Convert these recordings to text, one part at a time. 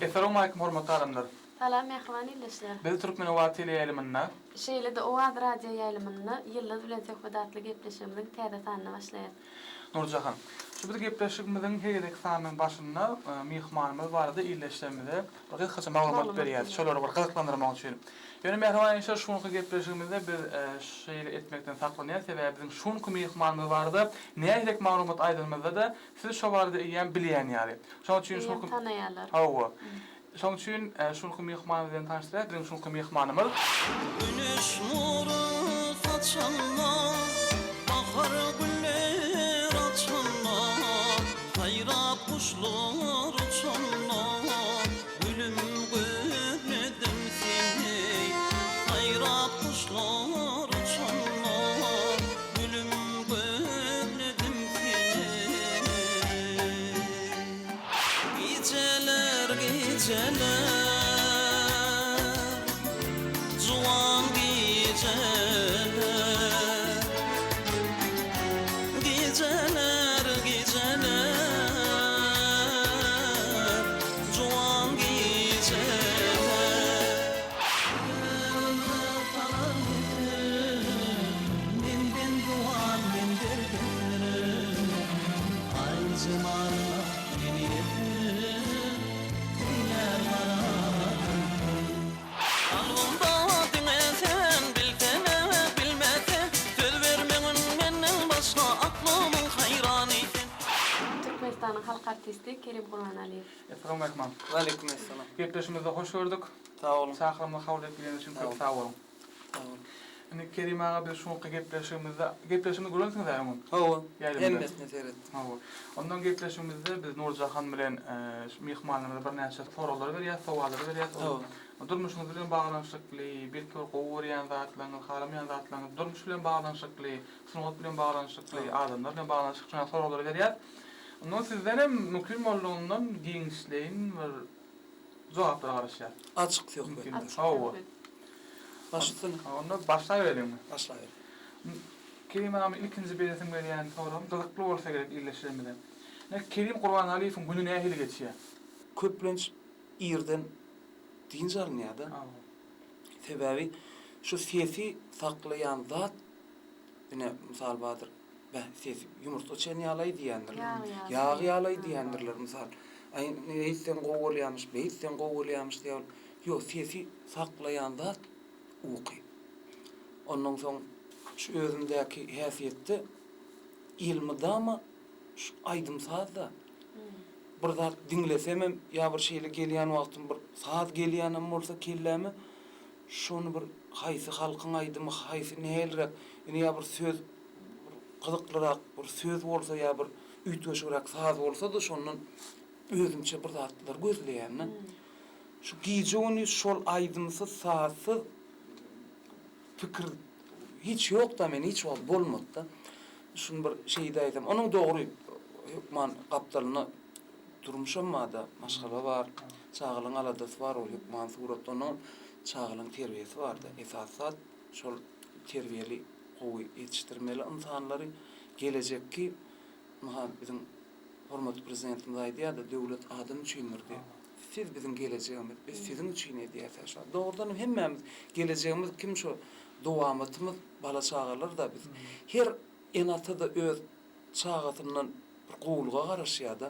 Essalawmaleýkum hormatly adamlar. Salam mähriban ildeşler. Biz Türkmenobat teleýaýlymynda. Şeýle-de Owaz radioýaýlymynda Ýyldyz bilen söhbet atly gepleşigimiziň täze sanyna başlaýas. Nurjahan, şu biz gepleşigimiziň her gezekki sanynyň başynda myhmanymyz barada ildeşlerimize bir gysgaça maglumat berýäris, şolary bir gyzyklandyrmak üçin. Ýöne mähriban ildeşler şu günki gepleşigimizde biz şeýle etmekden saklanýarys, sebäbi biziň şu günki myhmanymyz barada nähilek maglumat aýdanymyzda-da siz şo barada eýýäm bilýän ýaly. Şonuň üçin şu Eýýäm tanaýarlar. Hawa. Şonuň üçin şu günki myhmanymyz bilen tanyşdyrýas. Biziň şu günki myhmanymyz. Güneş nury saçanda, Bahar güller açanda, Saýrap guşlar uçanda, Gülüm gözledim seni. Saýrap guşlar uçanda, Gülüm gözledim seni. Gijeler gijeler Juwan gijeler Gijeler gijeler Juwan gijeler Ýüregime salam getir Menden juwan men dertlidir Aý jemalyna Meni ýetir, eýlär gara gülki. Kalbymda diňe sen, bilsene, bilmese, Söz bermegin menden başga aklymyň haýrany sen. Türkmenistanyň halk artisti Kerim Gurbanalyýew. Essalawmaleýkum agam. Waleýkim essalam. Gepleşigimizde hoş gördük. Sag boluň. Çakyrymyzy kabul edip geleniňiz üçin köp sag boluň. Sag boluň. Indi Kerim aga biz şu günki gepleşigimizde, gepleşigimizi görensiňiz-ä öňem? Hawa, Ýaýlymda. hemmesine seretdim. Hawa. Ondan gepleşigimizde biz Nurjahan bilen şu myhmanlarymyza birnäçe soraglar berýäs, sowallar berýäs. Hawa. Durmuşyňyz bilen baglanyşykly, belki bir gowy görýän zatlaryňyz, halamaýan zatlaryňyz, durmuş bilen baglanyşykly, sungat bilen baglanyşykly, adamlar bilen baglanyşykly şuňa soraglar berýäs. Ondan sizdenem mümkin boldugyndan giňişleýin bir Jogaplara garaşýas. Açyk söhbet. Açyk Hawa. söhbet. Baş üstüne. Onda başlabereliňmi? Başlabereli. Kerim agam ilkinji beresim gelýän soragym gyzykly bolsa gerek ildeşlerimize. Ine Kerim Gurbanalyýewiň güni nähili geçýär? Köplenç irden dynç alynýar-da. Hawa. Sebäbi şu sesi saklaýan zat ine mysal bardyr. Beh, sesi ýumurtga çen ýalaý diýýändirler. Ýag ýalaý diýýändirler, mysal. Aý, eýtseň gowy bolýarmyş, beýtseň gowy bolýarmyş diýýär. Ýok, sesi saklaýan zat uky. Ondan soň şu özümdäki häsiýetde elmydama şu aýdym-saz-da. Bir zat diňlesemem ýa bir şeýle gelýän wagtym bir saz gelýänem bolsa kelläme, şony bir haýsy halkyň aýdymy, haýsy nähiliräk, ine ýa bir söz bir gyzyklyrak bir söz bolsa ýa bir üýtgeşigräk saz bolsa-da şondan özümçe bir zatlar gözleýän-de. Şu gije-gündiz şol aýdymsyz, sazsyz pikir hiç ýok-da mende hiç wagt bolmady-da. Şuny bir şeýde aýtsam, onuň dogry hökman gapdalynda durmuşam bar-da, maşgala bar, çagalaryň aladasy bar, ol hökman suratda onuň çagalaryň terbiýesi bar-da. Esasy zat şol terbiýeli gowy ýetişdirmeli ynsanlary gelejekki ynha biziň hormatly Prezidentimiz aýdýarda döwlet adam üçindir diýip. Siz biziň gelejegimiz, biz siziň üçin edýäs şo. Dogrudanam hemmämiz gelejegimiz kim şo dowamatymyz bala çagalar-da biz. Her ene-ata-da öz çagasyndan bir gowulyga garaşýar-da.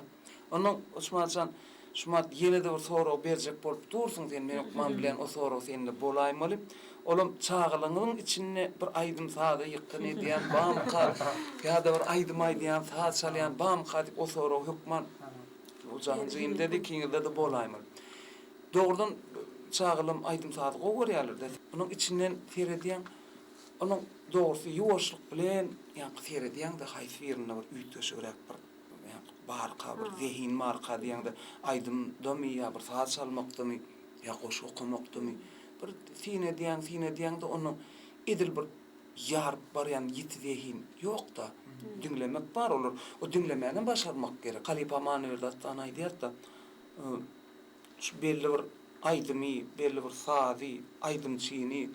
Onnoň Osmanjan, şumat ýene-de bir sorag berjek bolup dursuň sen, men hökman bilýän o sorag sende bolaýmaly. Olam çagalaňyzyň içinde bir aýdym-saza ýykgyn edýän bamyka ýa-da bir aýdym aýdýan, saz çalýan bamyka diýip o sorag hökman Jahanjygymda-da ikiňizde-de bolaýmaly. Dogrudan çagalam aýdym-sazy gowy görýärler-de. Onuň içinden seredýäň, onuň dogrusy ýuwaşlyk bilen ýaňky seredýäň-de haýsy birinde bir üýtgeşigräk bir Barka bir zehin barka diýeňde aýdymdamy ýa bir saz çalmakdamy ýa goşgy okamakdamy bir syn edýäň syn edýäňde onda edil bir ýaryp barýan ýiti zehin ýokda diňlemek bar olar o diňlemänem başarmak gerek halypa Amanberdi Atdan aýdýarda şu belli bir aýdymy belli bir sazy aýdymçyny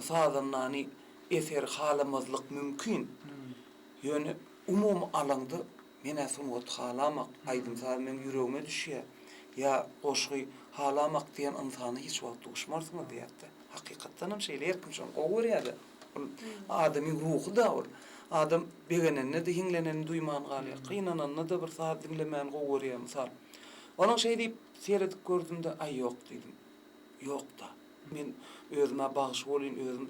sazandany eseri halamazlyk mümkin ýöne Umumy alaňda men-ä sungaty halamak, aýdym-saz meň ýüregime düşýär. Ýa goşgy halamak diýen ynsana hiç wagt duşmarsyňyz diýýärdi. Hakykatdanam şeýle her kim şony gowy görýär-de. Ol adamyň ruhy-da ol. Adam begenende-de hiňlenenini duýman galýar. Gynananda-da bir saz diňlemäni gowy görýär mysal. Onuň şeý diýip seredip gördüm-de, aý ýok diýdim. Ýok-da. Men özüm-ä bagşy bolýyn, özüm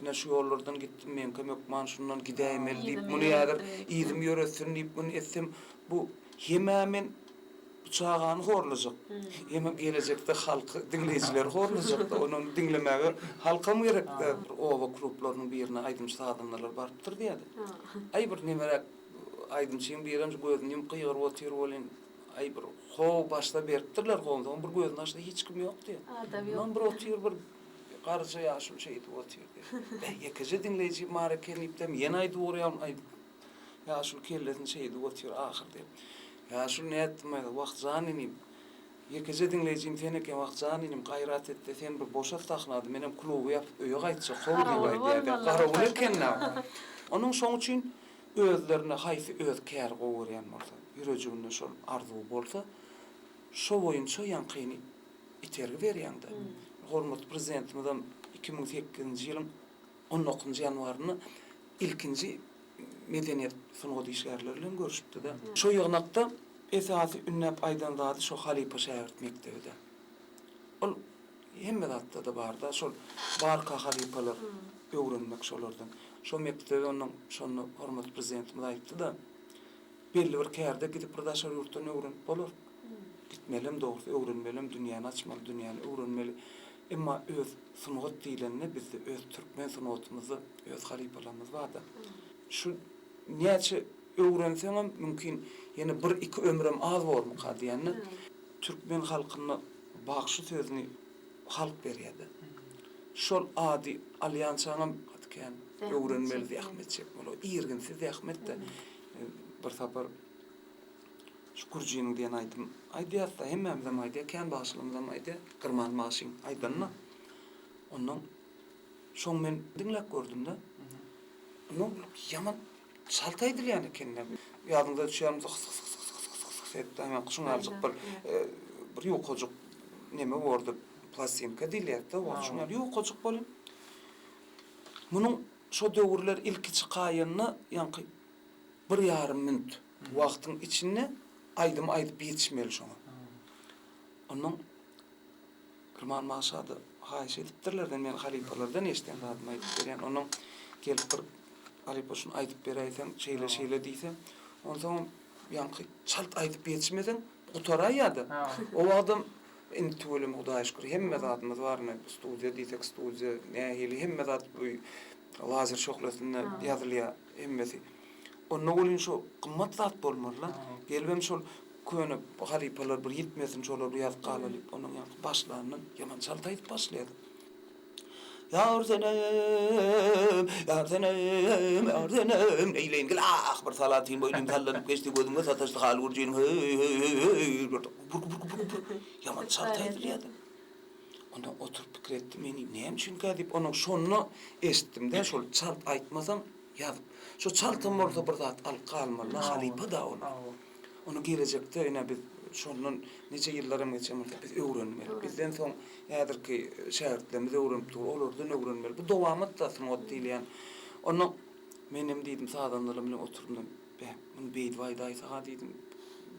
ine şu ýollardan gitdim, meňkem hökman şundan gidäýmeli diýip, muny häzir yzym ýöretsin diýip muny etsem, bu hem-ä men bu çagany horlajak, hemem gelejekde halky, diňleýjileri horlajak-da, ony diňlemäge halkam gerek-dä. Bir oba klublarynyň birine aýdymçy-sazandalar barypdyr diýýärdi. Aý bir nemeräk aýdymçyň birem gözüni ýumup gygyryp otyr welin, Aý bir how başda beripdirler onsoň bir gözüni açsa hiç kim ýok diýýär. Adam ýok. Ondan bir otyr bir garryja ýaşuly şeýdip otyr diýýär. Beh ýekeje diňleýji bar eken diýipdem ýene aýdyp urýan aý ýaşuly kellesini şeýdip otyr ahyr diýip. Ýaşuly nätdim aý wah jan inim ýekeje diňleýjim sen eken wah jan inim gaýrat etde sen bir boşat sahnady menem kluby ýapyp öýe gaýtjak how diýip aýdýar. Garawul eken-dä. Onuň şoň üçin Özlerine haýsy öz käri gowy görýän bolsa, ýürejiginde şol arzuwy bolsa, şo boýunça ýaňkyny itergi berýäň-dä. Hormatly Prezidentimizem 2008-nji ýylyň on dokuzynjy ýanwarynda ilkinji medeniýet, sungat işgärleri bilen görüşipdi-de. Şo ýygnakda esasy ündäp aýdan zady şo halypa-şägirt mekdebi-dä. Ol Hemme zatda-da bar-da, şol barka halypalar öwrenmek şolardan. Şo mekdebe onnoň şonda hormatly Prezidentimiz aýtdy-da, belli bir kärde gidip bir daşary ýurtdan öwrenip bolar. Gitmelem dogrusy, öwrenmelem, dünýäni açmaly, dünýäni öwrenmeli. Emma öz sungat diýlende bizde öz türkmen sungatymyzda öz halypalarymyz bar-da. Şu näçe öwrenseňem mümkin ýene bir-iki ömrem az bormyka diýende, türkmen halkynda Bagşy sözüni halk berýärdi. Şol ady alýançaňam gaty kän öwrenmeli, zähmet çekmeli. O irginsiz zähmet-de. Bir sapar şu Gürjiniň diýen aýdym aýdýarys-da, hemmämizem aýdýar, kän bagşylarymyzam aýdýar. Girman bagşyň aýdanyny. Onnoň şoň men diňläp gördüm-de. Onnoň ýaman Çalt aýdylýan ekende. Ýadyňyza düşýärmi hys-hys-hys-hys-hys-hys edip hemen şuň ýalyjyk bir bir ýukajyk neme bordy plastinka diýilýärdi-de o wagt şuň ýaly ýukajyk bolýar. Munuň şo döwürler ilki çykaýanda ýaňky bir ýarym minut wagtyň içinde aýdym aýdyp ýetişmeli şoňa. Onnoň Girman bagşa-da haýyş edipdirler-de, men halypalardan eşiden zadymy aýdyp berýän. Onnoň gelip bir halypa şuny aýdyp beräýseň, şeýle-şeýle diýse, onsoňam ýaňky çalt aýdyp ýetişmeseň, gutaraýýar-da. O wagtam indi tüweleme Hudaýa şükür hemme zadymyz bar, ine studiýa diýsek studiýa, nähili hemme zat bu lazer şöhlesinde ýazylýar hemmesi. Onda welin şo gymmat zat bolmaly-da. Gelibem şol köne halypalar bir ýitmesin, şolar bir ýazyp galaly diýip, onuň ýaňky başlandan ýaman çalt aýdyp başlaýardy. Ýar senem, ýar senem, ýar senem, neýleýin gel, ah, bir salatyn boýnum sallanyp geçdi, gözüňe sataşdy hal gürjiniň, heý, heý, heý, heý, bir gupur, gupur, gupur, gupur, ýaman çalt aýdylýardy. Onda oturyp pikir etdim, men näme üçinkä diýip, onuň şonda eşitdim-de, şol çalt aýtmasaň, Ýazyp. Şo çaltam bolsa bir zat alyp galmaly-da, halypa-da olar. Ony gelejekde ine biz şondan nije ýyllaram geçen bolsa biz öwrenmeli. Bizden soň häzirki şägirtlerimiz öwrenip dur, olardan öwrenmeli. Bu dowamat-da sungat diýilýän. Onda menem diýdim sazandalar bilen oturdym. Beh, muny beýdip aýdaýsak-a diýdim.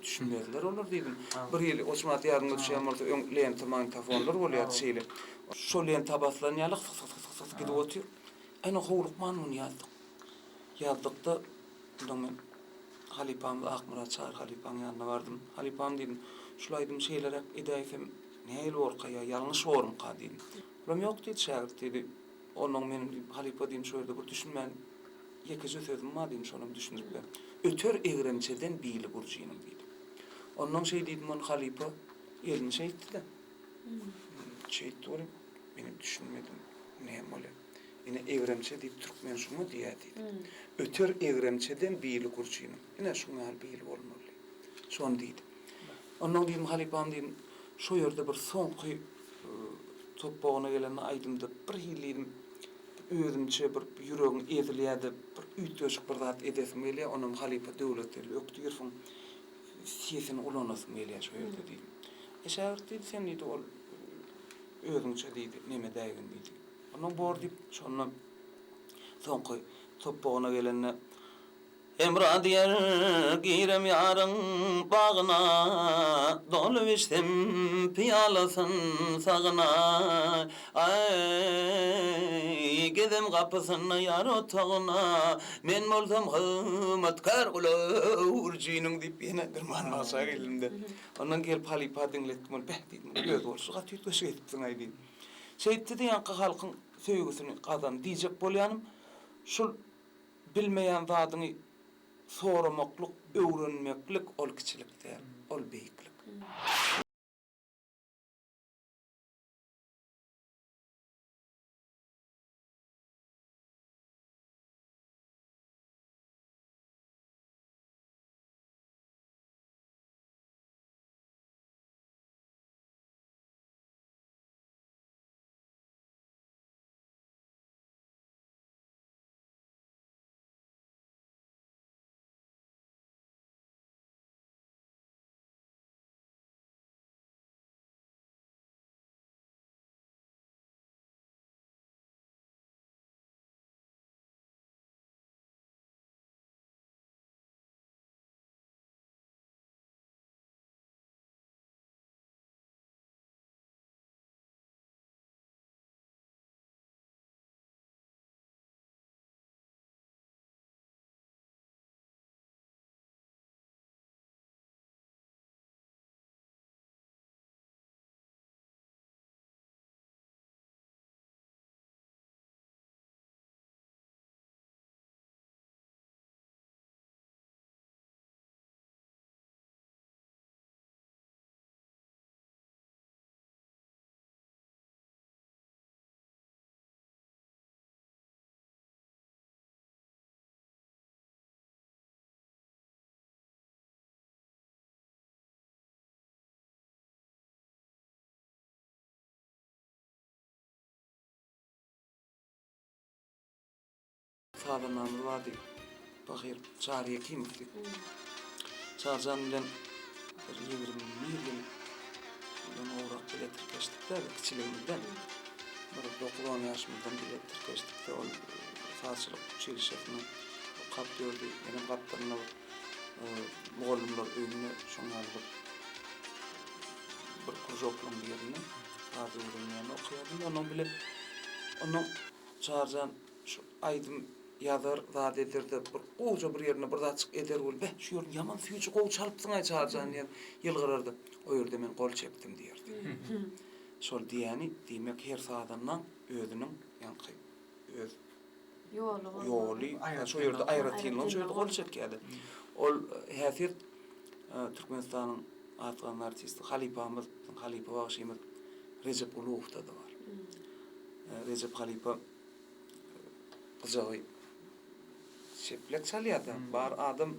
Düşünmezler olar diýdim. Bir hili Osman ýadyňa düşýän bolsa öň lenta magnitofonlar bolýardy şeýle. Şo lenta basylan ýaly hys-hys-hys-hys gidip otyr. Ene howlukman muny ýazdyk. Ýazdykda ondan men halypamyz Akmyrat Çary halypaň ýanyna bardym. Halypam diýdim, şul aýdymy şeýleräk edäýsem nähili borka ýa ýalňyş bormyka diýdim. Olam ýok diýdi şägirt diýdi. Onnoň meniň diýdim halypa diýdim şu ýerde bir düşünmän ýekeje sözüm bar diýdim şonam düşündirip ber. Öter egremçeden bili gürjiniň diýdim. Onnoň şeý diýdim ony halypa elini şeýtdi-de. Şeýtdi welin menem düşünmedim näme bolýar. Ine egremçe diýip türkmen şuňa diýýär diýdi. Öter egremçeden bili gurjynyň. Ine şuň ýaly bili bolmaly diýdi. Şony diýdi. Onnoň diýdim halypam diýdim, şo ýerde bir soňky topbagyna gelende aýdymda bir hili diýdim, özümçe bir ýüregiň ezilýär-de bir üýtgeşik bir zat edesim gelýär, onam halypa Döwletgeldi Ökdirowyň sesini ulanasym gelýär şo ýerde diýdim. E şägirt diýdi, sen diýdi, ol özüňçe diýdi, neme edäýgin diýdi. Ondan bor diýip, şonda soňky topbagyna gelende, Hemra diýer, girem ýaryň bagyna, Dolup içsem pyýalasyn sagyna. Aý, gezem gapysynda ýar otagyna, Men bolsam hyzmatkär gula öwrüjiniň diýip, ýene Girman bagşa geldim-de. Ondan gelip halypa diňletdim, ol beh diýdim, özboluşly gaty üýtgeşik edipsiň-aý diýdi. Şeýtdi-de ýaňky halkyň söýgüsini gazandy. Diýjek bolýanym, şul bilmeýän zadyňy soramaklyk, öwrenmeklik ol kiçilik däl, ol beýiklik. Sazandamyz bardy, pahyr Çary Ýekimow diýip. Çaryjan bilen bir 21 ýyldan gowrak bile tirkeşdik-de, kiçiligimizden. Bir dokuz-on ýaşymyzdan bile tirkeşdik-de, ol sazçylyk uçilişesinde okap ýördi. Menem gapdalynda bir mugallymlar öýünde şoň ýaly bir bir kružoklaryň birinde saz öwrenýän okaýardym. Onuň bile onuň Çaryjan şu aýdym ýazar zat eder-de bir gowja bir ýerinde bir zatjyk eder weli beh şu ýerini ýaman süýji gowy çalypsyň-aý Çaryjan diýen ýylgyrardy. O ýerde men gol çekdim diýerdi. Şol diýýäni diýmek her sazandaň özüniň ýaňky öz Ýoly bolmaly. Ýoly, şo ýerde aýratynlygy şo ýerde gol çekýärdi. Ol häsiýet Türkmenistanyň at gazanan artisti halypamyz, biziň halypa bagşymyz Rejep Gulowda-da bar. Rejep halypa gyjagy çeplek çalýar-da. Bar adam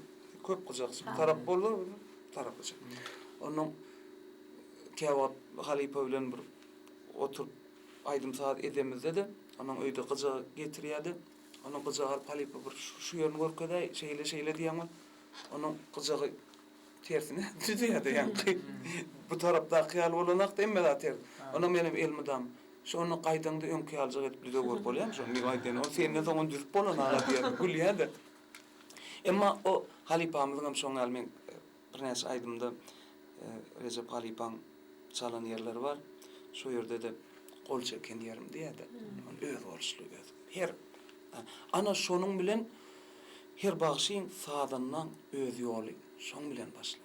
köp gyjakçy. Bir tarap bolsa, bir tarap gyjak. Onnoň käwagt halypa bilen bir oturyp aýdym-saz edemizde-de, onuň öýde gyjagy getirýärdi. Onuň gyjagy alyp halypa bir şu ýerini görkezäý, şeýle-şeýle diýýän bolup, onuň gyjagy tersine düzýärdi ýaňky. Bu tarapdaky ýaly bolanakdy, hemme zat ters. Ondan menem elmydam, Şony gaýdaňda öňki ýalyjak edip düze görüp bolýarmy şony diýip aýdýan. Ol senden soň ony düzüp bolan-a diýýär, gülýär-de. Emma o halypamyzyň hem şoň ýaly men birnäçe aýdymda Rejep halypaň çalan ýerleri bar. Şo ýerde-de gol çeken ýerim diýýär-de. Ol özboluşly öz. Her ana şonuň bilen her bagşyň, sazandaň öz ýoly şoň bilen başlanýar.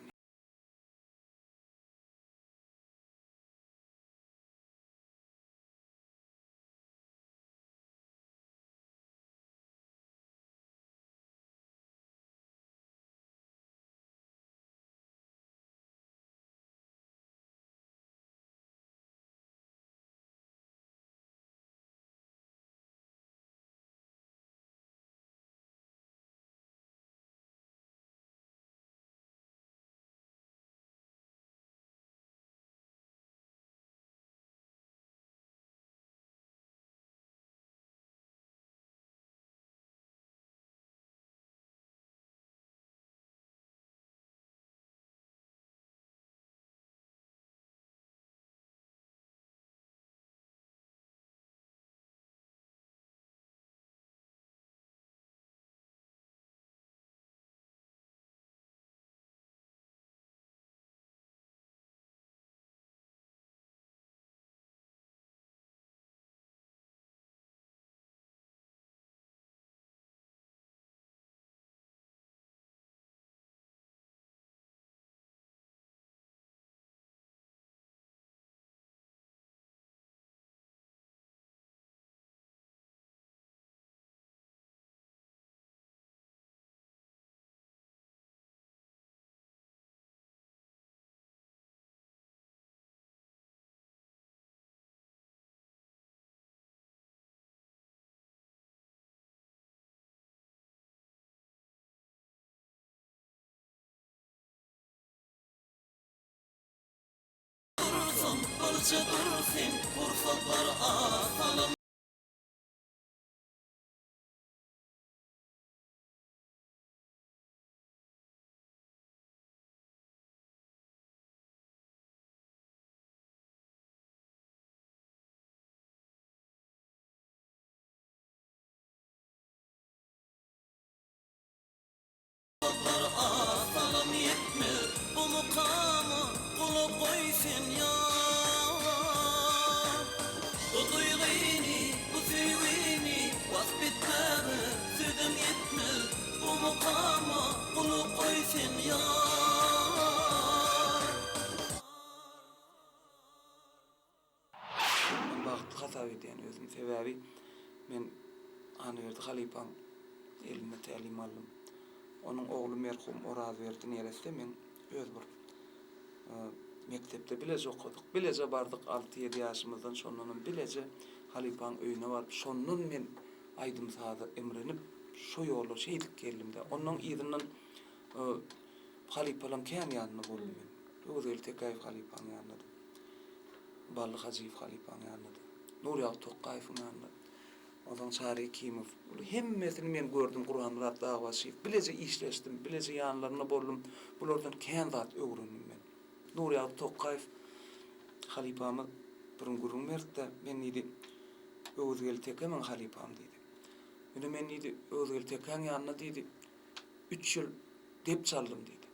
Birje dur sen pursatlar az salym. Pursatlar az salym ýetmez bu mukama gulak goý sen ýar. Bu duýgyny, bu söýgini wasp etmäge sözüm ýetmez bu mukama gulak goý sen ýar. Men bagtly hasap edýän özümi. Sebäbi men Annaberdi halypaň elinde tälim aldym. Onuň ogly merhum Orazberdi neresse meň öz bir mekdepde bileje okadyk. Bileje bardyk alty-ýedi ýaşymyzdan şondanam bileje halypaň öýüne baryp şondan men aýdym-saza imrinip şo ýola şeýdip geldim-de. Ondan yzyndan halypalaň kän ýanynda boldum men. Öwezgeldi Tekäýew halypaň ýanynda-da. Bally Hajyýew halypaň ýanynda-da. Nurýagdy Tokgaýewiň ýanynda. Onsoň Çary Ekimow. Bular hemmesini men gördüm, Gurbanmyrat Dagbaşyýew. Bileje işleşdim, bileje ýanlarynda boldum. Bulardan kän zat öwrendim men. Nurýagdy Tokgaýew halypamyz bir gün gürrüň berdi-de, men diýdi, Öwezgeldi Teke meň halypam diýdi. Ýöne men diýdi, Öwezgeldi Tekäň ýanynda diýdi, üç ýyl dep çaldym diýdi.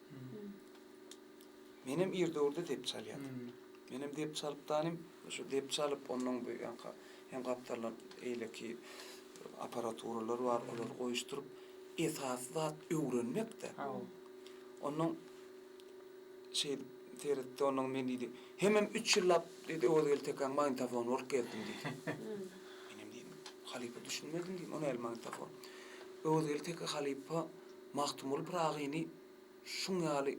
Menem ir döwürde dep çalýardym. Menem dep çalyp danym, şu dep çalyp, onnoň bu ýanka hem gapdaldan eýleki apparaturalar bar, olary goýuşdyryp, esasy zat öwrenmek-de. Onnoň şeýdip seretdi, onnoň men diýdi, hemem üç ýyllap diýdi, Öwezgeldi Tekäň magnitofony bolup gezdim diýdi. Menem diýdim, halypa düşünmedim diýdim, o nähili magnitofon? Öwezgeldi Teke halypa Magtymguly Pyragyny şuň ýaly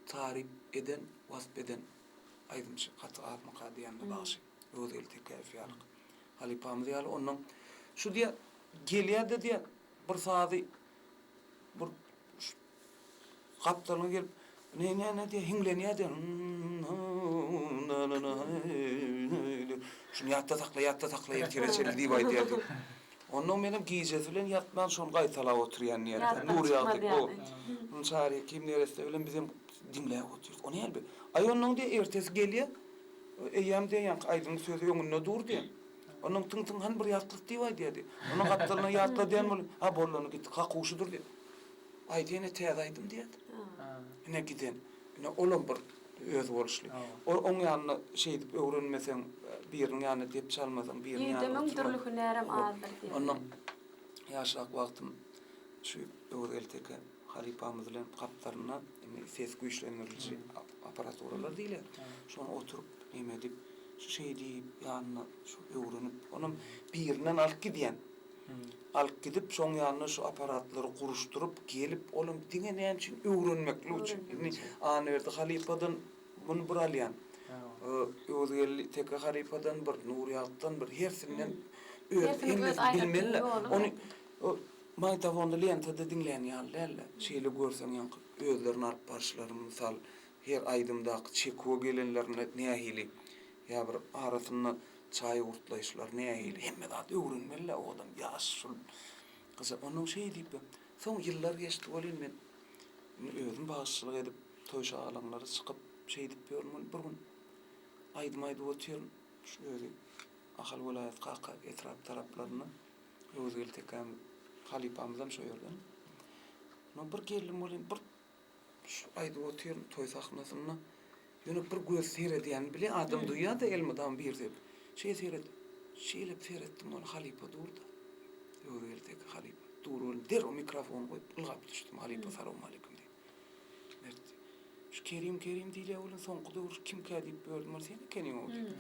taryp eden, wasp eden aýdymçy gaty azmyka diýende bagşy Öwezgeldi Tekäýew ýalyk halypamyz ýaly onnoň şu diýýär gelýär-de diýýär bir sazy bir gapdalyňa gelip ne ne ne diýýär hiňlenýär diýýär şuny ýatda sakla ýatda sakla ertire çenli diýip aýdýar diýip. Onnoň menem gijesi bilen ýatman şony gaýtalap oturýan diýýär. Nur ýagdy. O. Muny Çary Hekim neresse bilen bizem diňläp otyrys. O näl bi? Aý onnoň diýýär, ertesi gelýär. Eýýäm diýýär, ýaňky aýdymyň sözi öňünde dur diýýär. Onnoň tyň tyň hany bir ýatlat diýip aýdýar diýýär. Onnoň gapdalyndan ýatla diýen bolup, ha boldy onda gitdik. Hakuwşydyr diýýär. Aýdy ýene täze aýdym diýýär. Ine giden. Ine olam bir özboluşly. O oň ýanynda şeýdip öwrenmeseň, biriniň ýanynda dep çalmasaň, biriniň ýanynda Ýigide müň dürli hünärem azdyr diýýär. Onnoň ýaşrak wagtym şu Öwezgeldi Teke halypamyz bilen gapdalynda indi ses güýçlendiriliji apparaturalar diýilýär. Şony oturyp neme edip, şu şeýdip ýanynda şu öwrenip, onam birinden alyp gidýän. Alyp gidip, şoň ýanynda şu apparatlary guruşdyryp, gelip, olam diňe näme üçin? Öwrenmeklik üçin. Indi Annaberdi halypadan muny bir alýan. Öwezgeldi Teke halypadan bir, Nurýagtdan bir, hersinden öz hemmesini bilmeli-de. Ony magnitofonda, lentada diňlän ýaly däl-de. Şeýle görseň ýaňky özlerini alyp baryşlary, mysal, her aýdymdaky çekuwa gelenlerinde nähili ýa bir arasynda Çaý gurtlaýyşlar nähili, hemme zat öwrenmeli-dä o adam ýaş şul gyza. Onnoň şeý diýip, soň ýyllar geçdi welin men indi özüm bagşyçylyk edip, toý-şagalaňlara çykyp şeýdip ýörün welin bir gün aýdym aýdyp otyryn. Şu özi Ahal welaýat Kaka etrap taraplarynda Öwezgeldi tekämiz halypamyzam şo ýerden. Onnoň bir geldim welin bir Şu aýdyp otyryn toý sahnasynda. Ýöne bir göz seredýänini bilýän adam duýýar-da elmydam bir sebäp. Şeý seret, şeýle seretdim ol halypa dur-da. Öwezgeldi teke halypa dur welin derrew mikrofony goýup ylgap düşdüm halypa salowmaleýkim diýip. Mert şu Kerim Kerim diýilýär welin soňky döwür kimkä diýip ýördüm ol sen ekeniň-ow diýdi.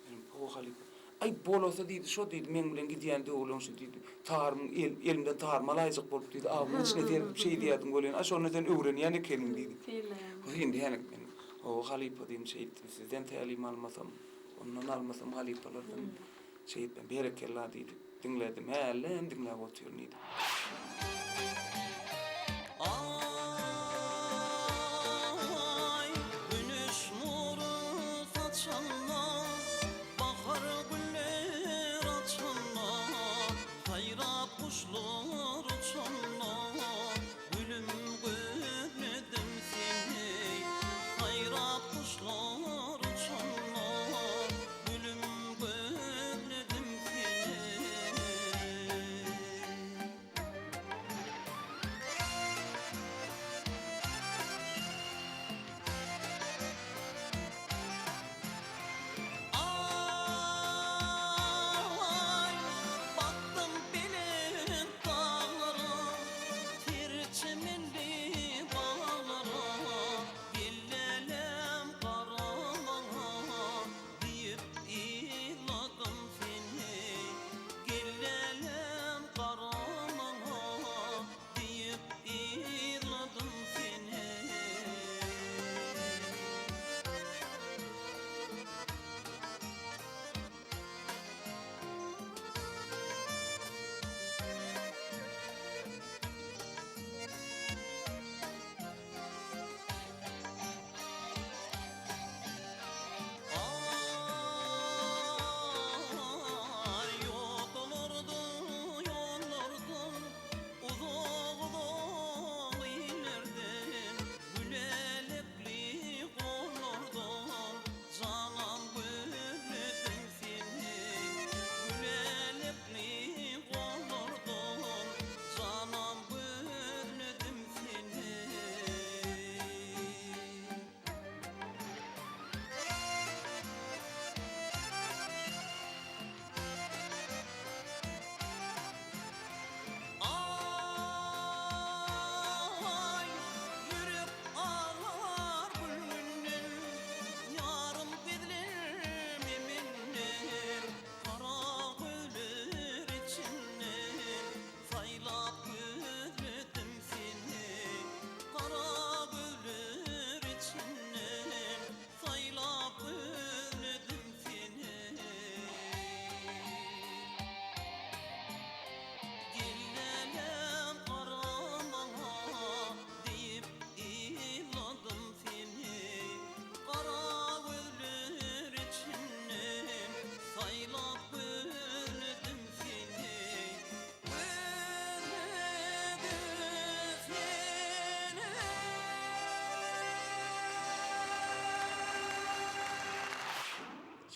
Menem hawa halypa. Aý bolasy diýdi, şo diýdi, meň bilen gidýän döwlen şu diýdi. Tarymyň el, elimden tarymy alaýjak bolup diýdi, agzymyň içine seredip şeý diýýärdiň welin, a şonda sen öwrenýän ekeniň diýdi. Synlaýan. Hoý indi hälik men, hawa halypa diýdim, şeýtdim, sizden tälim almasam, ondan almasam halypalardan şeýtmem, berekella diýdi. Diňledim, hälem diňläp otyryn diýdi. Aý, güneş nury saçanlar.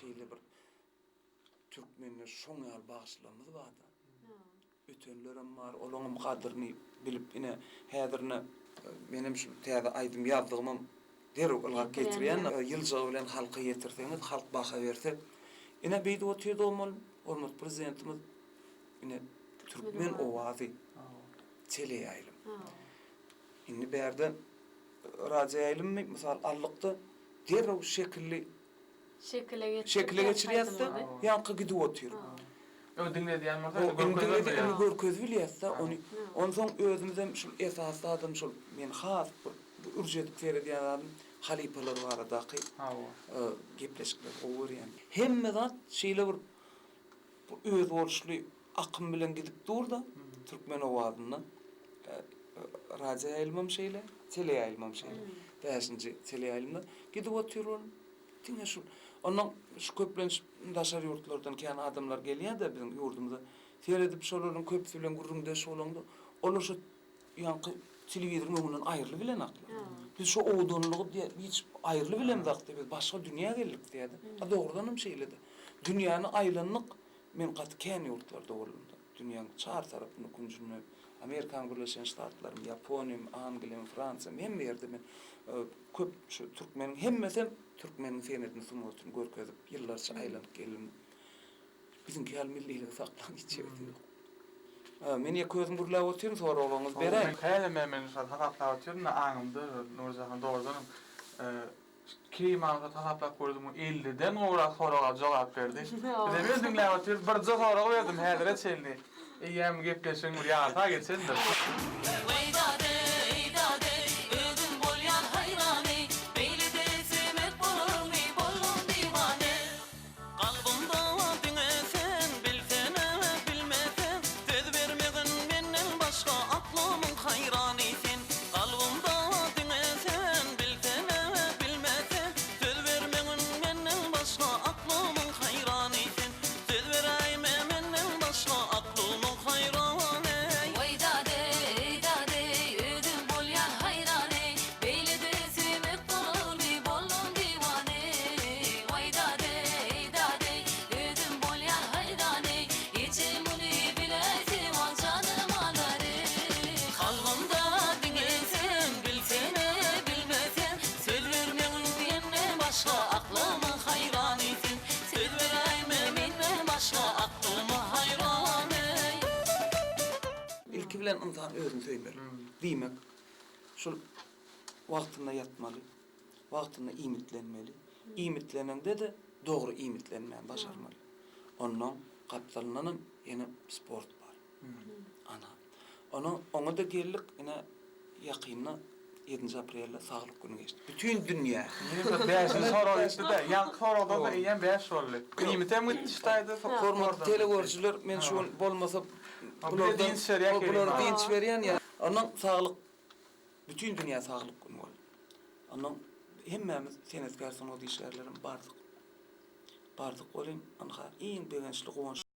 Şeýle bir türkmende şoň ýaly bagşylarymyz barda. Ötenlerem bar, olaňam gadyryny bilip ine häzir ine menem şu täze aýdym ýazdygymam derrew ylgap getirýän. Ýyljagy bilen halka ýetirseňiz, halk baha berse. Ine beýdip otyrdy ol hormatly Prezidentimiz ine Türkmen owazy teleýaýlym. Indi bärde radioýaýlymmy mysal aldykda derrew şekilli Şekile geçirip, Şekile geçirýäs-de, ýaňky gidip otyr. Öň diňledýän bolsa, indi Indi görkezip indi bilýäs. görkezip bilýäs-de ony. Onsoň özümizem şul esasy zadam şol men has bir ürç edip seredýän zadym halypalar baradaky gepleşikleri gowy görýän. Hemme zat şeýle bir özboluşly akym bilen gidip dur-da, türkmen owazynda. Radioýaýlymam şeýle, teleýaýlymam şeýle. Bäşinji teleýaýlymda gidip otyr ol. Diňe şul. Onnoň şu köplenç daşary ýurtlardan kän adamlar gelýär-de biziň ýurdumyza. Seredip şolaryň köpüsi bilen gürrüňdeş bolaňda, olar şo ýaňky telewizoryň öňünden aýrylybilenaklar. Biz şo owadanlygy diýýär, hiç aýrylybilemzok diýýär, biz başga dünýä geldik diýýär-de. A dogrudanam şeýle-de. Dünýäni aýlandyk, men gaty kän ýurtlarda boldum-da. Dünýäň çar tarapynda, künjünde, Amerikanyň Birleşen Ştatlarymy, Ýaponiýamy, Angliýamy, Fransiýamy, hemme ýerde men köp şu türkmeniň hemmesem türkmeniň senedini, sungatyny görkezip, ýyllarça aýlanyp geldim. Biziňki ýaly milliligi saklan hiç ýerde ýok. Men ýeke özüm gürläp otyryn, soraglaryňyzy beräýiň. Hälem men şol hasaplap otyryn-da aňymda, Nurjahan dogrudanam Keýmany hasaplap gördüm, elliden gowrak soraga jogap berdi. Bizem ýöne diňläp otyrys, birje sorag berdim häzire çenli. Eýýäm gepleşigiň bir ýarysy-a geçendir. Weý-dade-eý dade, özüm bolýan haýrany, Beýle-de söýmek bolarmy, boldum diwane. Kalbymda diňe sen, bilsene, bilmesen, Söz bermegin menden başga aklymyň haýrany sen. Kalbymda diňe sen, bilsene, bilmesen, Söz bermegin menden başga aklymyň haýrany sen. Söz beräýme menden başga aklymyň haýrany. Waý dade-eý dade-eý, özüm bolýan haýrany, Beýle-de söýmek bolarmy, boldum diwana. Waý dade-eý dade-eý, özüm bolýan haýrany, Ejem muny biläýse, wah janym alar-eý. Kalbymda diňe sen, bilsene, bilmesen, Söz bermegin menden başga aklymyň haýrany sen. Söz beräýme menden başga aklyma haýran-eý. Ilki bilen ynsan özüni söýmeli. Diýmek, şol wagtynda ýatmaly, wagtynda iýmitlenmeli. Iýmitleneňde-de dogry iýmitlenmäni başarmaly. Onnoň gapdalyndanam ýene sport bar. Ana. Ona, oňa-da geldik, ine, ýakynda ýedinji aprelde Saglyk güni geçdi. Bütin dünýä. Ýene bir bäşinji sorag gitdi-de, ýaňky soragdan-da eýýäm bäş boldy. Iýmitem gitdi şu taýda, Hormatly telegörüjiler, men şu gün bolmasa bulardan, bulara dynç berýän ýa. Onnoň Saglyk, bütin dünýä Saglyk güni boldy. Onnoň hemmämiz senetkär sungat işgärlerem bardyk. Bardyk welin, ynha, iň begençli, guwançly.